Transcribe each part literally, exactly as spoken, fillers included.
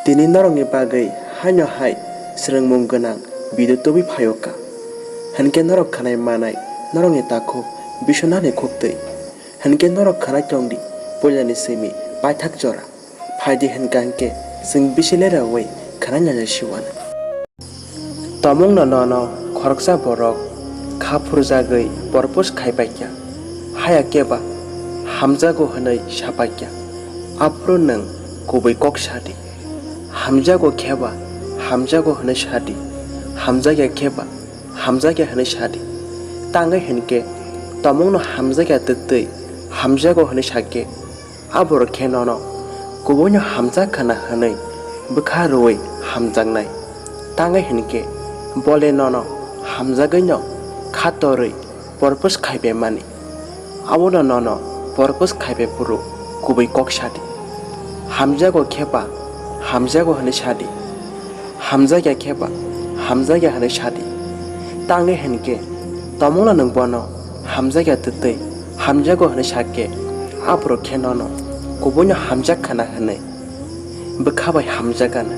Tini norokni bagwi haino hai swrwngmung gwnang video tubui phaio ka. Hinkhe norok khanai manai norokni takhuk bisonani khuktwi. Hinkhe norok khanai tongdi puilani simi paithak jora. Phaidi hinka hinkhe chwng bisi leraui khanai nailai siwana. Tomungno nono khoroksa borok kha phurjagwi propose khaipaikha, haya khe ba hamjago hwnwi sapaikha, aphuru nwng kubui kok sadi. Hamjago khe ba hamjago hwnwi sadi, hamjakya khe ba hamjakya hwnwi sadi. Tangwi hinkhe tomungno hamjakya twtwi hamjago hwnwi sakhe, aborok khe nono kubuino hamjak khna hwnwi bwkha rwui hamjaknai. Tangwi hinkhe bole nono hamjagwino kha torwi propose khaipaimani. Abono nono propose khaipai phuru kubui kok sadi. Hamjago khe ba hamjago hwnwi sadi. Hamjakya khe ba hamjakya hwnwi sadi. Tangwi hinkhe tomungno nwng bono hamjakya twtwi hamjago hwnwi sakhe, aborok khe nono kubuino hamjak khna hwnwi bwkha bai hamjagan.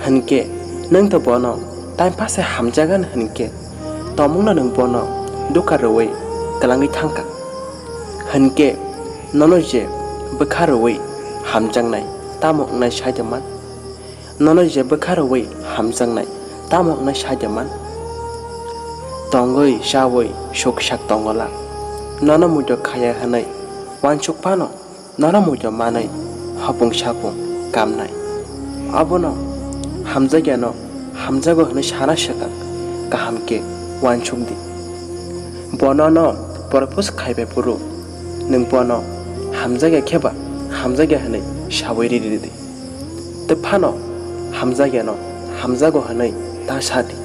Hinkhe nwng to bono time pass hai hamjagan hinkhe tomungno nwng bono dukha rwui kwlangwi thangkha. Hinkhe nono je bwkha rwui hamjaknai tamo wngnai sai de man? Nono je bwkha rwui hamjaknai tamo wngnai sai de man? Tongwi chaui suk sak tongola, nono muido khaya hwnwi uansuk phano nono muido manwi hopung sapung kamnai. Abono hamjakyano hamjago hwnwi sana swkang kaham khe uansuk di. Bo nono propose khaibai phuru nwng bono hamjakya khe ba hamjakya hwnwi saui riri di. Tei phano hamjakyano hamjago hwnwi ta sa di.